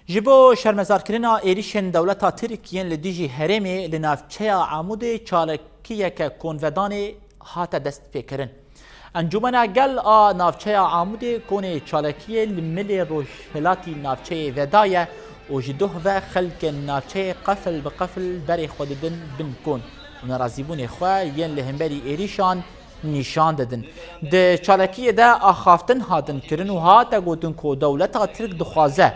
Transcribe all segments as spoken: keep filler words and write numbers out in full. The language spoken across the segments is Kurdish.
Ji bo şermezarkirina êrîşên dewleta Tirk yên li dijî herêmê li navçeya Amûdê çalakiyeke konvedanê hate destpêkirin. Encûmena Gel a navçeya Amûdê konê çalakiyê li milê rojhilatî navçeyê vedaye û ji doh ve xelkên navçeyê qefil bi qefil berê xwe didin bin kon û nerazîbûnê xwe yên li hemberî êrîşan nîşan didin. Di çalakiyê de axaftin hatin kirin û hate gotin ku dewleta Tirk dixwaze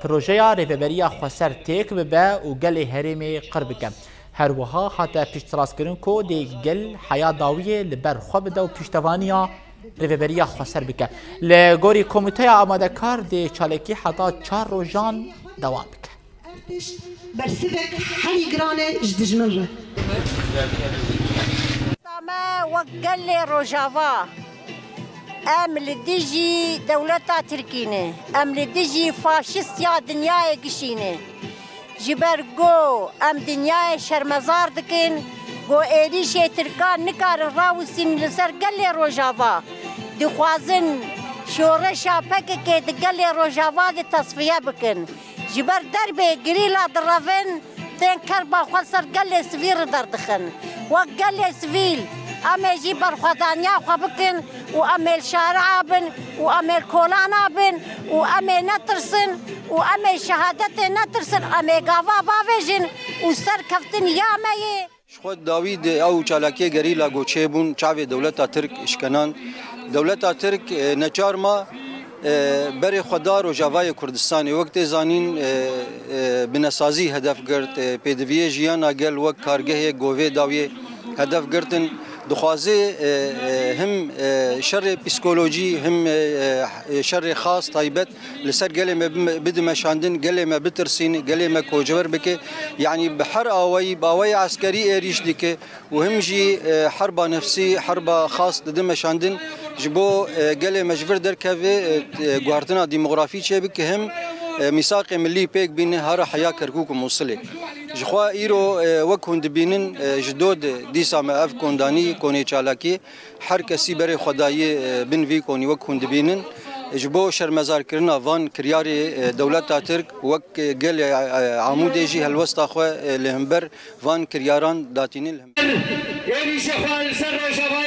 projeya Rêveberiya Xweser têk bibe û gelê herêmê qir bike. Her wiha hate piştrastkirin ku dê gel heya dawiyê li ber xwe bide û piştevaniya Rêveberiya Xweser bike. Li gorî Komîteya Amadekar dê çalakî heta çar rojan dewam bike. Erdîş bersivek herî giran e ji dijmin re. Me wek gelê Rojava, em li dijî dewleta Tirkî ne. Em li dijî faşîst ya dinyayê gişî ne. Ji ber ku em dinyayê şermezar dikin, ku êrîşê Tirkan nikarin rawistîn li ser gelê Rojava. Dixwazin şoreşa P K K di gelê Rojava de tesfiye bikin. Ji ber derbê gerîla direvin, tên kerba xwe ser gelê sivîl re derdixin. Wek gelê sivîl, em ê jî berxwedaniya xwe bikin û em ê li şari'a bin û em ê li kolana bin û em ê netirsin û em ê şehadetê netirsin, em ê gava bavêjin û serkeftin ya me yê. Ji xwe dawî di ew çalakiyê gerîla ku çêbûn, çavê dewleta Tirk şikenan. Dewleta Tirk, e, neçar ma, e, berê xwe da Rojavayê Kurdistanê. Wek tê zanîn, e, e, binesazî hedef girt, e, pêdiviyê jiyana gel wek kargehê govê dawiyê hedef girtin. Dixwaze, e, e, him, e, şerê psîkolojî, him, e, e, şerê xas taybet li ser gelê me bime-, bide meşandin, gelê me bitirsîne, gelê me koçber bike. Yanî bi her awayî, bi awayê eskerî êrîş dike û him jî, e, herba nefsî, herba xas dide meşandin. Ji bo, e, gelê me ji vir derkeve, e, e, guhertina demografî çêbike, him, e, mîsaqê milî pêk bîne hara heya Kerkûk û Mûsilê. Ji xwe îro, e, wek hûn dibînin, e, ji do de dîsa me ev kondanî, konê çalakî, her kesî berê xwe dayî, e, bin vî konî wek hûn dibînin. Ji bo şermezarkirina van kiryarê, e, dewleta Tirk wek, e, gelê, e, Amûdê jî helwesta xwe, e, li hember van kiryaran datînin. Êrîşê xwe li ser Rojava